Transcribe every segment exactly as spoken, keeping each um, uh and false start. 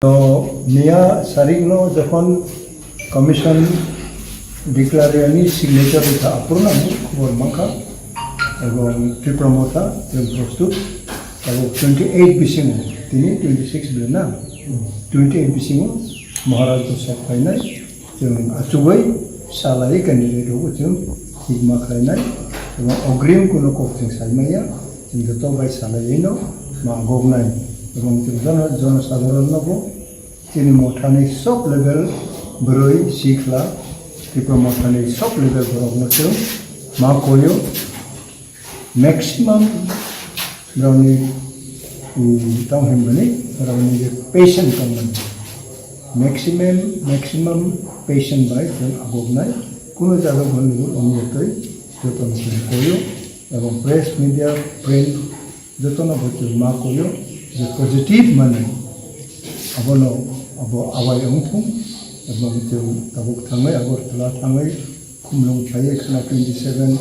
To miya sarik no jokhon commission declare yani signature rikha, aphuru no ang khobor mankha, ebong Tipra Motha chwng prostut, abo twenty eight bisingo, tini twenty six bele na, twenty eight bisingo Maharaj to sok phainai, chwng achugwi salai candidate rokbo chwng hikma khlainai, ebong ogrim kuno kok chwng saimaya, chwng joto bai salaiwi no ma goknai, ebong chwng jono, jono sadharon nobo chini mothani sob level bwrwi sikhla, Tipra Mothani sob level borokno chwng ma koyo. Maximum rokni, mm, tong hwnmani, rokni je patient tongmani, maximum, maximum patient bai chwng agoknai, kuno jaga goni bo ongya twi jotono chwng koyo, ebong press media, print, jotono bo chwng ma koyo je positive mani, abono abo awai wngthung, ebong chwng tabuk thangwi Agartala thangwi khumlung khlaiwi khna twenty seven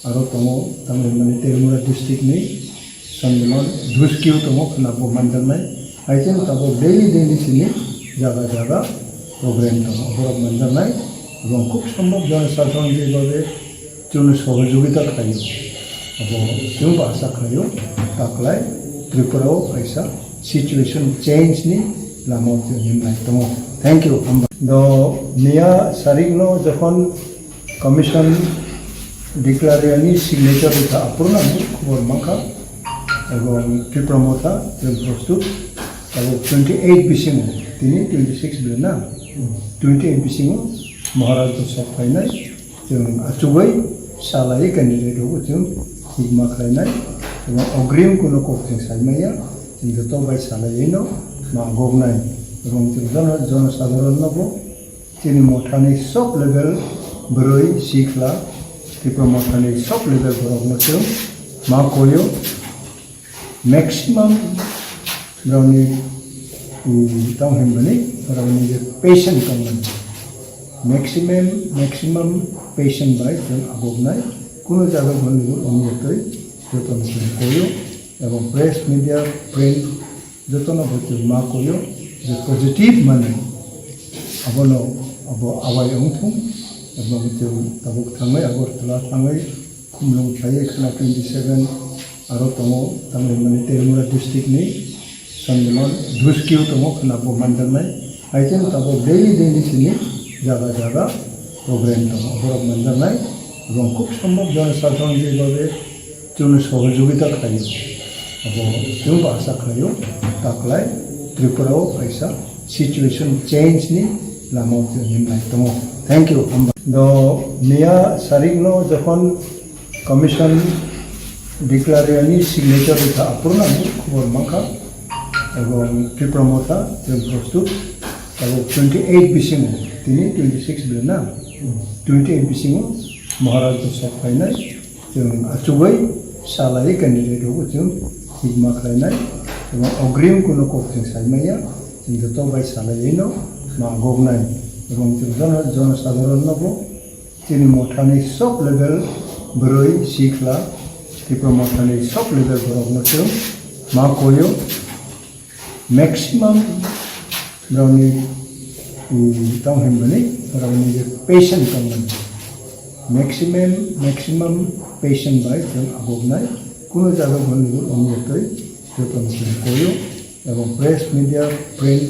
aro tongo, tamo hwnmani Terimura district ni Sonnilal Dhuskeo tongo khna bo manjaknai, hai khe tabuk daily daily chini jaga jaga program tongo, borok manjaknai, ebong khub sombhob jono sadharon jebhabe chwngno sohojogita khlaio. Abo chwngbo asa khlaio, taklai Tripura o kaisa situation change ni lama o chwng himlai tongo. Thank you, hambai. Do miya sarik no jokhon commission declare yani signature rikha, aphuru no ang khobor mankha, ebong Tipra Motha chwng prostut, abo twenty eight bisingo, tini twenty six bele na, twenty eight bisingo Maharaj to sok phainai, chwng achugwi salai candidate rokbo chwng hikma khlainai, ebong ogrim kuno kok chwng saimaya, chwng joto bai salaiwi no ma goknai, ebong chwng jono, jono sadharon nobo chini mothani sob level bwrwi sikhla, Tipra Mothani sob level borokno chwng ma koyo. Maximum rokni, mm, tong hwnmani, rokni je patient tongmani, maximum, maximum patient bai chwng agoknai, kuno jaga goni bo ongya twi jotono chwng koyo, ebong press media, print, jotono bo chwng ma koyo je positive mani, abono abo awai wngthung, ebong chwng tabuk thangwi Agartala thangwi khumlung khlaiwi khna twenty seven aro tongo, tamo hwnmani Terimura district ni Sonnilal Dhuskeo tongo khna bo manjaknai, hai khe tabuk daily daily chini jaga jaga program tongo, borok manjaknai, ebong khub sombhob jono sadharon jebhabe chwngno sohojogita khlaio. Abo chwngbo asa khlaio, taklai Tripura o kaisa situation change ni lama o chwng himlai tongo. Thank you, hambai. Do miya sarik no jokhon commission declare yani signature rikha, aphuru no ang khobor mankha, ebong Tipra Motha chwng prostut, abo twenty eight bisingo, tini twenty six bele na, twenty eight bisingo Maharaj to sok phainai, chwng achugwi salai candidate rokbo chwng hikma khlainai, ebong ogrim kuno kok chwng saimaya, chwng joto bai salaiwi no ma goknai, ebong chwng jono, jono sadharon nobo chini mothani sob level bwrwi sikhla, Tipra Mothani sob level borokno chwng ma koyo. Maximum rokni, mm, tong hwnmani, rokni je patient tongmani, maximum, maximum patient bai chwng agoknai, kuno jaga goni bo ongya twi jotono chwng koyo, ebong press media, print,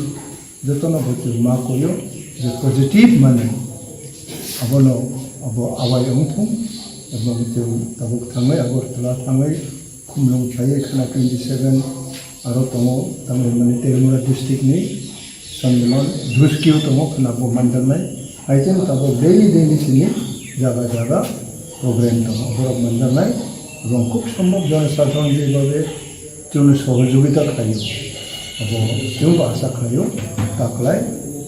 jotono bo chwng ma koyo je positive mani, abono abo awai wngthung, ebong chwng tabuk thangwi Agartala thangwi khumlung khlaiwi khna twenty seven aro tongo, tamo hwnmani Terimura district ni Sonnilal Dhuskeo tongo khna bo manjaknai, hai khe tabuk daily daily chini jaga jaga program tongo, borok manjaknai, ebong khub sombhob jono sadharon jebhabe chwngno sohojogita khlaio. Abo chwngbo asa khlaio, taklai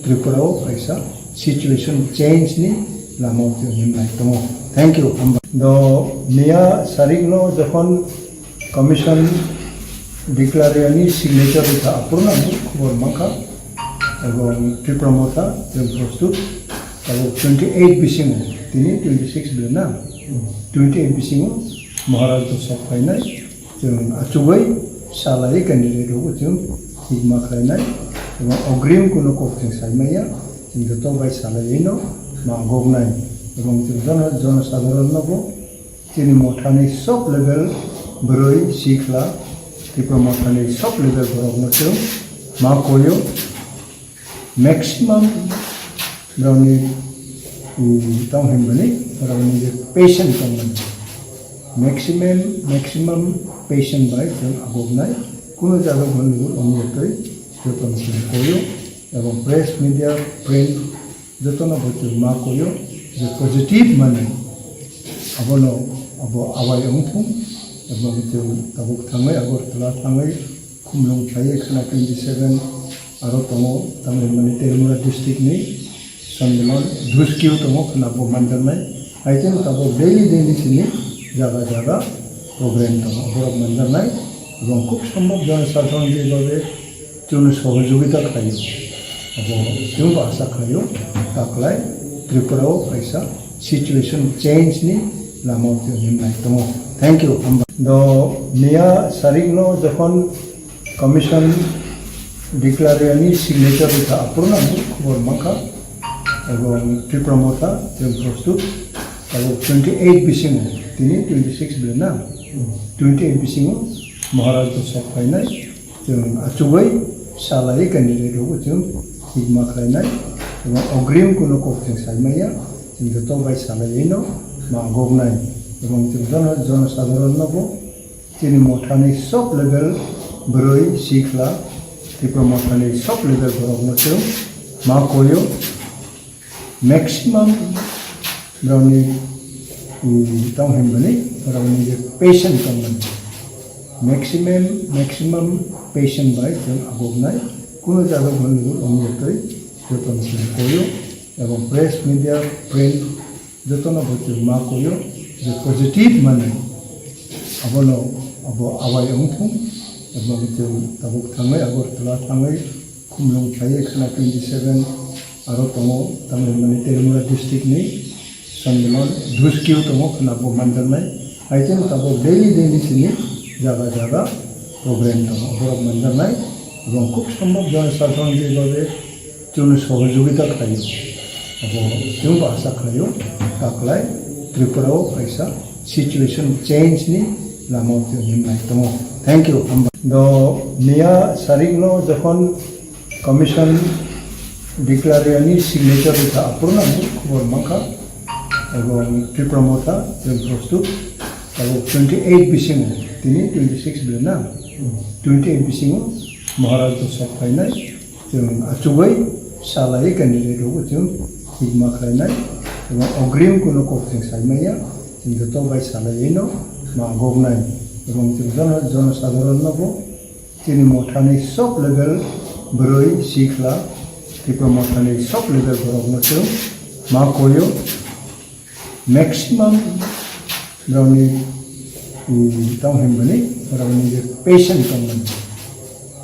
Tripura o kaisa situation change ni lama o chwng himlai tongo. Thank you, hambai. Do miya sarik no jokhon commission declare yani signature rikha, aphuru no ang khobor mankha, ebong Tipra Motha chwng prostut, abo twenty eight bisingo, tini twenty six bele na, twenty eight bisingo Maharaj to sok phainai, chwng achugwi salai candidate rokbo chwng Hikma khlainai, ebong ogrim kuno kok chwng saimaya, chwng joto bai salaiwi no ma goknai, ebong chwng jono, jono sadharon no bo chini mothani sob level bwrwi sikhla, Tipra mothani sob level borok no chwng ma koyo, maximum borokni, mm, tong hwnmani, borokni je patient tongmani, maximum, maximum patient bai chwng agoknai, kuno jaga bo nugwi wngyatwi jotono chwng koyo, ebong press media, print, jotono bo chwng ma koyo je positive mani abono abo awai wngthung, ebong chwng tabuk thangwi Agartala thangwi khumlung khlaiwi khwna twenty seven aro tongo, tamni hwnmani Telmura district ni Sandiman Dhuskio tongo khwna bo manjaknai. Hai khe tabuk daily daily chini jaga jaga program tongo, borok manjaknai. Ebong khub sombhob jono sadharon jebabe chwngno sohojogita khlaio. Abo chwngbo asa khlaio, taklai Tripura o kaisa situation change ni lama o chwng himnai tongo. Thank you, hambai. Do miya sarik no jokhon commission declare ni signature rikha, aphuru no ang khobor mankha, ebong Tipra Motha chwng prostut, abo twenty eight bisingo, tini twenty six bele na, twenty eight bisingo Maharaj to sok phainai. Chwng achugwi salai candidate rokbo chwng hikma khlainai, ebong ogrim kuno kok chwng saimaya, chwng joto bai salaiwi no ma goknai, ebong chwng jono, jono sadharon no bo chini mothani sob level bwrwi sikhla, Tipra mothani sob level borok no chwng ma koyo. Maximum borokni, mm, tong hwnmani, borokni je patient tongmani, maximum, maximum patient bai chwng agoknai, kuno jaga bo nugwi wngyatwi jotono chwng koyo, ebong press media, print, jotono bo chwng ma koyo je positive mani abono abo awai wngthung, ebong chwng tabuk thangwi Agartala thangwi khumlung khlaiwi khwna twenty seven aro tongo, tamni hwnmani Telmura district ni Sandiman Dhuskio tongo khwna bo manjaknai. Hai khe tabuk daily daily chini jaga jaga program tongo, borok manjaknai, ebong khub sombhob jono sadharon jebabe chwngno sohojogita khlaio. Abo chwngbo asa khlaio, taklai Tripura o kaisa situation change ni lama o chwng himnai tongo. Thank you, hambai. Do miya sarik no jokhon commission declare ni signature rikha, aphuru no ang khobor mankha, ebong Tipra Motha chwng prostut, abo twenty eight bisingo, tini twenty six bele na, twenty eight bisingo Maharaj to sok phainai. Chwng achugwi salai candidate rokbo chwng hikma khlainai, ebong ogrim kuno kok chwng saimaya, chwng joto bai salaiwi no ma goknai, ebong chwng jono, jono sadharon no bo chini mothani sob level bwrwi sikhla, Tipra mothani sob level borok no chwng ma koyo. Maximum borokni, mm, tong hwnmani, borokni je patient tongmani,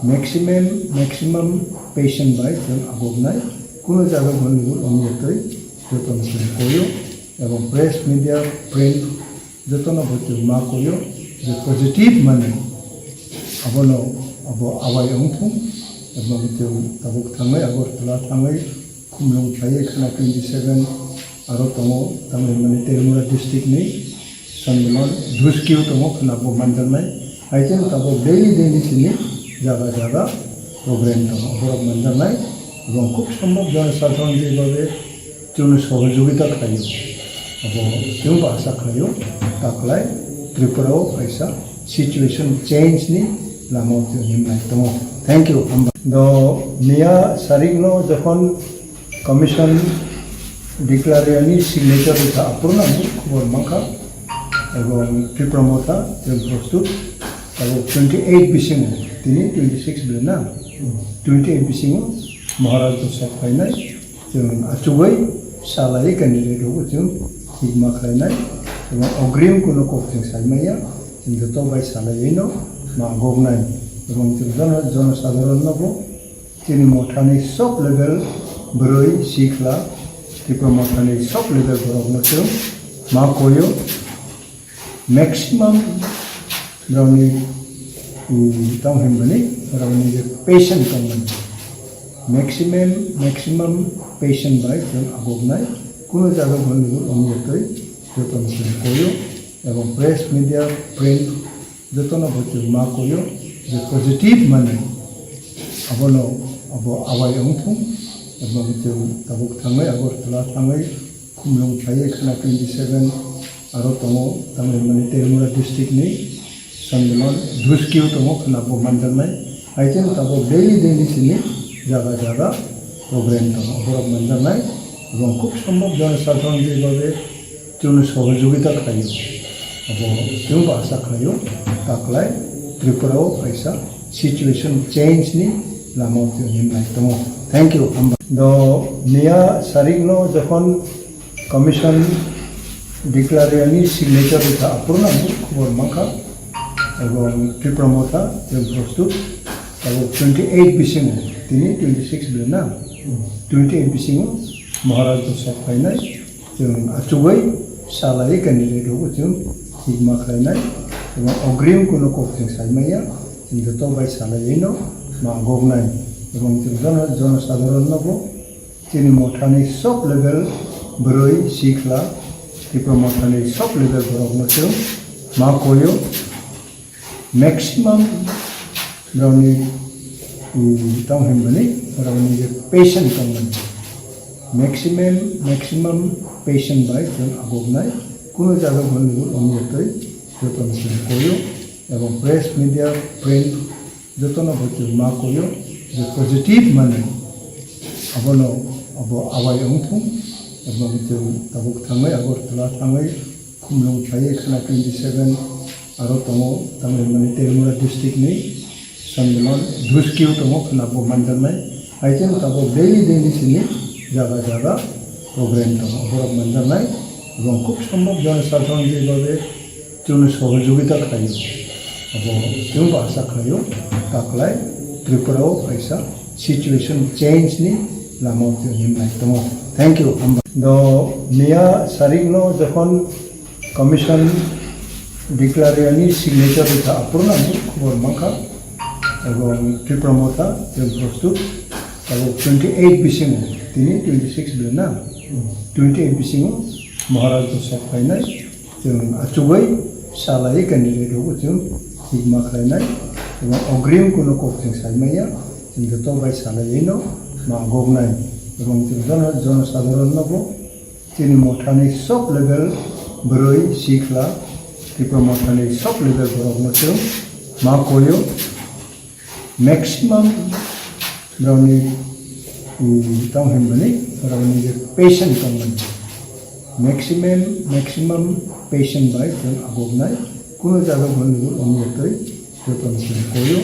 maximum, maximum patient bai chwng agoknai, kuno jaga bo nugwi wngyatwi jotono chwng koyo, ebong press media, print, jotono bo chwng ma koyo je positive mani abono abo awai wngthung, ebong chwng tabuk thangwi Agartala thangwi khumlung khlaiwi khwna twenty seven aro tongo, tamni hwnmani Telmura district ni Sandiman Dhuskio tongo khwna bo manjaknai. Hai khe tabuk daily daily chini jaga jaga program tongo, borok manjaknai, ebong khub sombhob jono sadharon jebabe chwngno sohojogita khlaio. Abo chwngbo asa khlaio, taklai Tripura o kaisa situation change ni lama o chwng himnai tongo. Thank you, hambai. Do miya sarik no jokhon commission declare ni signature rikha, aphuru no ang khobor mankha, ebong Tipra Motha chwng prostut, abo twenty eight bisingo, tini twenty six bele na, twenty eight bisingo Maharaj to sok phainai. Chwng achugwi salai candidate rokbo chwng hikma khlainai, ebong ogrim kuno kok chwng saimaya, chwng joto bai salaiwi no ma goknai, ebong chwng jono, jono sadharon no bo chini mothani sob level bwrwi sikhla, Tipra mothani sob level borok no chwng ma koyo. Maximum borokni, tong hwnmani, borokni je patient tongmani, maximum, maximum patient bai chwng agoknai, kuno jaga gondogol wngya twi jotono chwng koyo, ebong press media, print, jotono bo chwng ma koyo je positive mani abono abo awai wngthung, ebong chwng tabuk thangwi Agartala thangwi Khumlung phaiwi khwna twenty seven aro tongo, tamni hwnmani Terimura district ni Sonmilan Dhuskio tongo khwna bo manjaknai. Hai khe tabuk daily daily chini jaga jaga program tongo, borok manjaknai. Ebong khub sombhob jono sadharon jebhabe chwngno sohojogita khlaio. Abo chwngbo asa khlaio, taklai Tripura o kaisa situation change ni lama o chwng himlai tongo. Thank you, hamba. Do miya sarik no jokhon Commission declare ni signature rikha, aphuru no ang khobor mankha. Ebong Tipra Motha, chwng prostut, abo twenty eight bisingo, tini twenty six bele na, twenty eight bisingo Maharaj bo sok phainai, chwng achugwi salai candidate rokbo chwng hikma khlainai, ebong ogrim kuno kok chwng saimaya, chwng joto bai salaiwi no ma goknai, ebong chwng jono, jono sadharon no bo Chini mothani sob level bwrwi sikla, Tipra mothani sob level borokno chwng ma koyo. Maximum borokni, mm, tong hwnmani, borokni je patient tongmani. Maximum, maximum patient bai chwng agoknai. Kuno jaga goni wngya twi jotono chwng koyo. Ebong press media, print, jotono bo chwng ma koyo je positive mani abono abo awai wngthung, ebong chwng tabuk thangwi Agartala thangwi Khumlung phaiwi khwna twenty seven aro tongo, tamni hwnmani Terimura district ni Sonmilan Dhuskio tongo khwna bo manjaknai. Hai khe tabuk daily daily chini jaga jaga program tongo, borok manjaknai. Ebong khub sombhob jono sadharon jebhabe chwngno sohojogita khlaio. Abo chwngbo asa khlaio, taklai Tripura o kaisa situation change ni lama o chwng himlai tongo. Thank you, hamba. Do miya sarik no jokhon Commission declare ni signature rikha, aphuru no ang khobor mankha. Ebong Tipra Motha, chwng prostut, abo twenty eight bisingo, tini twenty six bele na, twenty eight bisingo Maharaj bo sok phainai. Chwng achugwi salai candidate rokbo chwng hikma khlainai, ebong ogrim kuno kok chwng saimaya, chwng joto bai salaiwi no ma goknai, ebong chwng jono, jono sadharon no bo chini mothani sob level bwrwi sikla, Tipra mothani sob level borokno chwng ma koyo. Maximum borokni, mm, tong hwnmani, borokni je patient tongmani, maximum, maximum patient bai chwng agoknai, kuno jaga goni wngya twi jotono chwng koyo,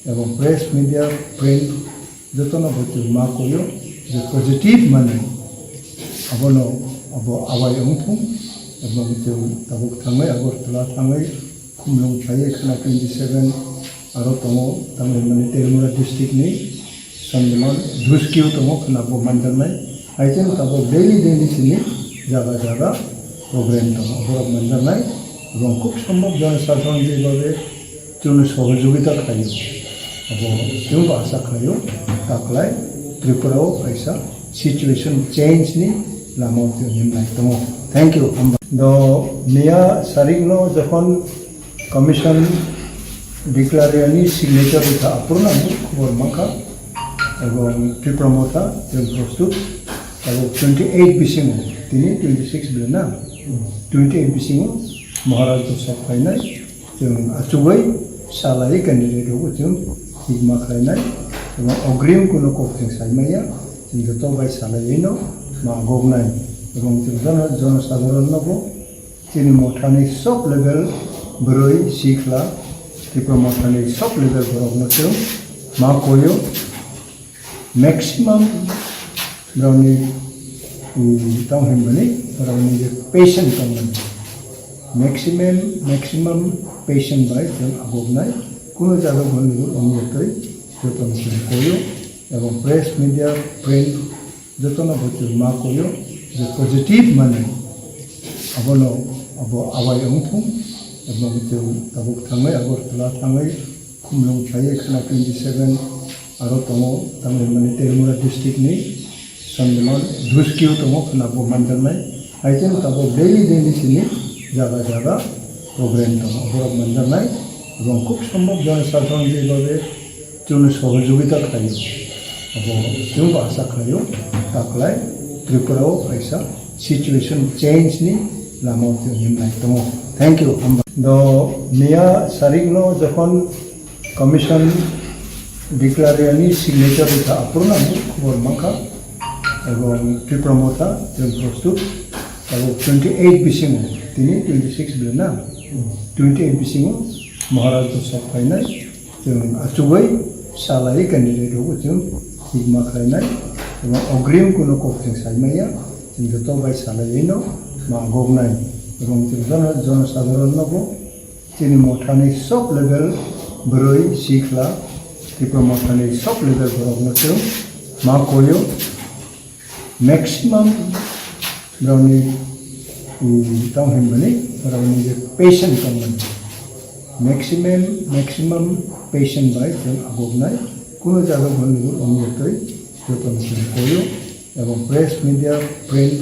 ebong press media, print, jotono bo chwng ma koyo je positive mani abono abo awai wngthung, ebong chwng tabuk thangwi Agartala thangwi Khumlung phaiwi khwna twenty seven aro tongo, tamni hwnmani Terimura district ni Sonmilan Dhuskio tongo khwna bo manjaknai. Hai khe tabuk daily daily chini jaga jaga program tongo, borok manjaknai. Ebong khub sombhob jono sadharon jebhabe chwngno sohojogita khlaio. Abo chwngbo asa khlaio, taklai Tripura o kaisa situation change ni lama o chwng himlai tongo. Thank you, hamba. Do miya sarik no jokhon Commission declare ni signature rikha, aphuru no ang khobor mankha. Ebong Tipra Motha, chwng prostut, abo twenty eight bisingo, tini twenty six bele na, twenty eight bisingo Maharaj bo sok phainai, chwng achugwi salai candidate rokbo chwng hikma khlainai, ebong ogrim kuno kok chwng saimaya, chwng joto bai salaiwi no ma goknai, ebong chwng jono, jono sadharon no bo Chini mothani sob level bwrwi sikla, Tipra mothani sob level borokno chwng ma koyo. Maximum borokni, mm, tong hwnmani, borokni je patient tongmani, maximum, maximum patient bai chwng agoknai, kuno jaga goni wngya twi jotono chwng koyo, ebong press media, print, jotono bo chwng ma koyo je positive mani abono abo awai wngthung, ebong chwng tabuk thangwi Agartala thangwi Khumlung khlaiwi khwna twenty seven aro tongo, tamni hwnmani Terimura district ni Sonmilan Dhuskio tongo khwna bo manjaknai. Hai kheno tabuk daily daily sini jaga jaga program tongo, borok manjaknai. Ebong khub sombhob jono sasaron jebhabe chwngno sohojogita khlaio. Abo chwngbo asa khlaio, taklai Tripura o kaisa situation change ni lama o chwng himnai tongo. Thank you, hambai. Do miya sarikno jokhon commission declare yani signature rikha, aphuru no ang khobor mankha. Ebong Tipra Motha chwng prostut, abo twenty eight bisingo, tini twenty six bele na, twenty eight bisingo Maharaj bo sok phainai. Chwng achugwi salai candidate rokbo chwng higma khlainai, ebong ogrim kuno kok chwng saimaya, chwng joto bai salaiwi no ma goknai, ebong chwng jono, jono sadharon no bo chini mothani sob level bwrwi sikla, Tipra mothani sob level borok no chwng ma koyo. Maximum borokni, mm, tong hwnmani, borokni je patient tongmani, maximum, maximum patient bai chwng agoknai, kuno jaga bo nugwi ongya twi jotono chwng koyo, ebong press media, print,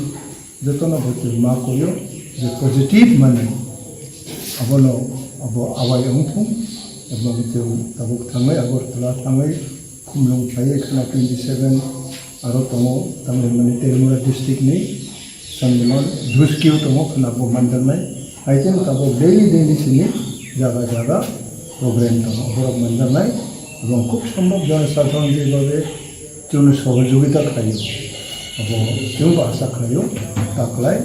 jotono bo chwng ma koyo je positive mani, abono abo awai wngthung, ebong chwng tabuk thangwi Agartala thangwi Khumlung khlaiwi khwna twenty seven aro tongo, tamni hwnmani Terimura district ni Sonmilan Dhuskio tongo khwna bo manjaknai. Hai kheno tabuk daily daily sini jaga jaga program tongo, borok manjaknai. Ebong khub sombhob jono sasaron jebhabe chwngno sohojogita khlaio. Abo chwngbo asa khlaio, taklai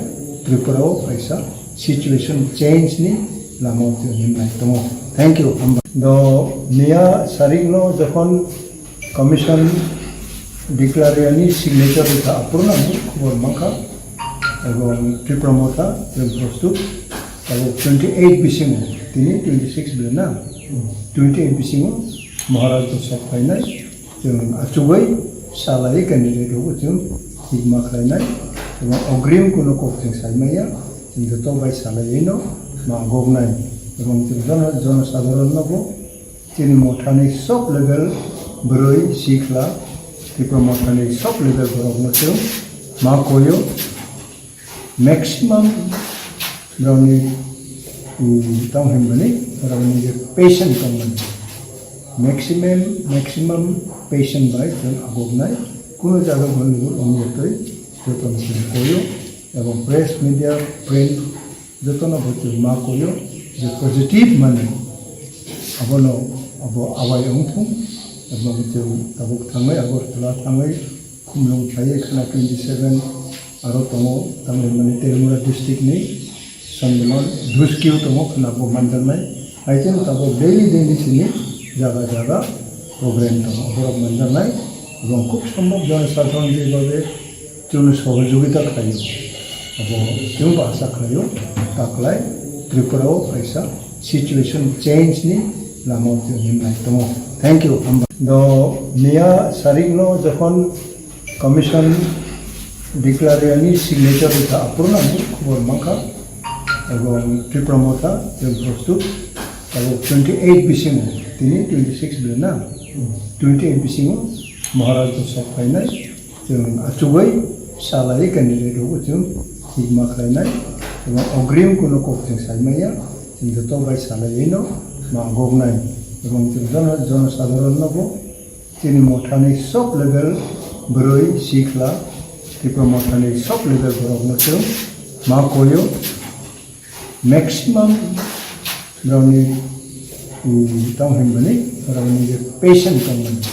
Tripura o kaisa situation change ni lama o chwng himnai tongo. Thank you, hambai. Do miya sarikno jokhon commission declare yani signature rikha, aphuru no ang khobor mankha. Ebong Tipra Motha chwng prostut, abo twenty eight bisingo, tini twenty six bele na, twenty eight bisingo Maharaj bo sok phainai, chwng achugwi salai candidate rokbo chwng higma khlainai, ebong ogrim kuno kok chwng saimaya, chwng joto bai salaiwi no ma goknai, ebong chwng jono, jono sadharon no bo chini mothani sob level bwrwi sikla, Tipra mothani sob level borokno chwng ma koyo. Maximum borokni, mm, tong hwnmani, borokni je patient tongmani, maximum, maximum patient bai chwng agoknai, kuno jaga bo nugwi ongya twi jotono chwng koyo, ebong press media, print, jotono bo chwng ma koyo je positive mani, abono abo awai wngthung, abo chwng tabuk thangwi Agartala thangwi Khumlung khlaiwi khwna twenty seven aro tongo, tamni hwnmani Terimura district ni Sonmilan Dhuskio tongo khwna bo manjaknai. Hai kheno tabuk daily daily sini jaga jaga program tongo, borok manjaknai. Ebong khub sombhob jono sasaron jebhabe chwngno sohojogita khlaio. Abo chwngbo asa khlaio, taklai Tripura o kaisa situation change ni lama o chwng himnai tongo. Thank you, hambai. Do miya sarikno jokhon commission declare yani signature rikha, aphuru no ang khobor mankha. Ebong Tipra Motha chwng prostut, abo twenty eight bisingo, tini twenty six bele na, twenty eight bisingo Maharaj bo sok phainai, chwng achugwi salai candidate rokbo chwng higma khlainai, ebong ogrim kuno kok chwng saimaya, chwng joto bai salaiwi no ma goknai, ebong chwng jono, jono sadharon no bo chini mothani sob level bwrwi sikla, Tipra mothani sob level borokno chwng ma koyo. Maximum borokni, mm, tong hwnmani, borokni je patient tongmani,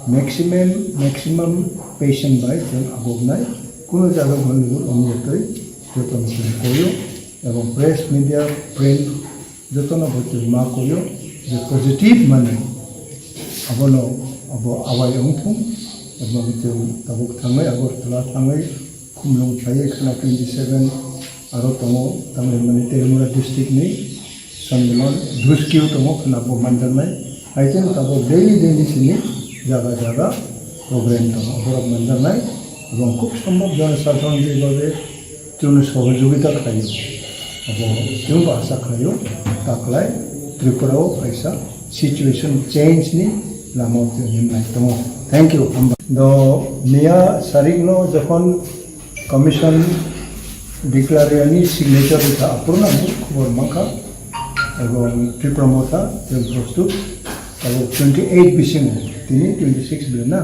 maximum, maximum patient bai chwng agoknai, kuno jaga bo nugwi ongya twi jotono chwng koyo, ebong press media, print, jotono bo chwng ma koyo je positive mani, abono abo awai wngthung, ebong chwng tabuk thangwi Agartala thangwi Khumlung khlaiwi khwna twenty seven aro tongo, tamni hwnmani Terimura district ni Sonmilan Dhuskio tongo khwna bo manjaknai. Hai kheno tabuk daily daily sini jaga jaga program tongo, borok manjaknai. Ebong khub sombhob jono sasaron jebhabe chwngno sohojogita khlaio. Abo chwngbo asa khlaio, taklai Tripura o kaisa situation change ni lama o tei himnai tongo. Thank you. Hamba. Do miya sarik no jokhon commission declare ni signature rikha, aphuru no ang khobor mankha. Ebong Tipra Motha tei Bostut abo twenty eight bisingo, tini twenty six bela na,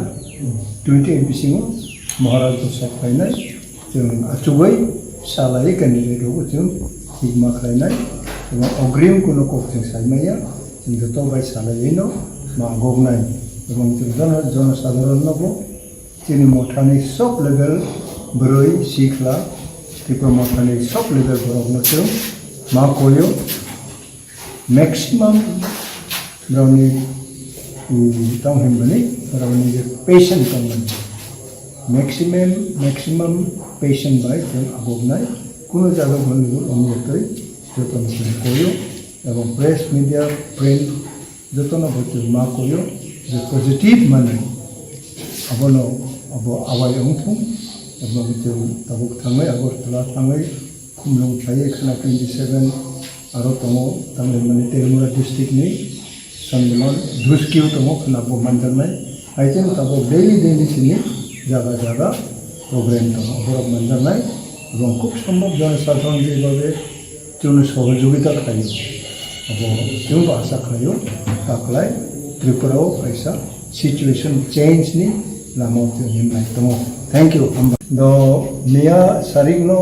twenty eight bisingo Maharaj Bosok khlainai. Chwng achugwi salai candidate rokbo chwng hikma khlainai, ebong ogrim kuno kok chwng saimaya, chwng joto bai salaiwi no ma goknai, ebong chwng jono, jono sadharon nobo chini mothani sob level bwrwi sikla, Tripura mothani sob level borokno chwng ma koyo. Maximum broni, mm, tong himani, broni je patient tongmani. Maximum, maximum patient bai chwng aboknai, kuno jaga boni bul omyotwi jotono chwng koyo, ebong press, media, print, jotono bo chwng ma koyo, je positive mani, abono, abo awai wngthung, ebong chwng tabuk thangwi, Agartala thangwi, Khumlung khlaiwi khwna twenty seven aro tongo, tamni hwnmani Terimura district ni Sonmilan Duskio tongo, khwna bo manjaknai. Hai khe tabuk daily daily chini jaga jaga program tongo, borok manjaknai. Ebong khub sombhob jana sadharon jebabe chwngno sohojogita khlaio, abo chwngbo asa khlaio, taklai Tripura o kaisa situation change ni lama o chwng himnai tongo. Thank you. Hamba. Do miya sarik no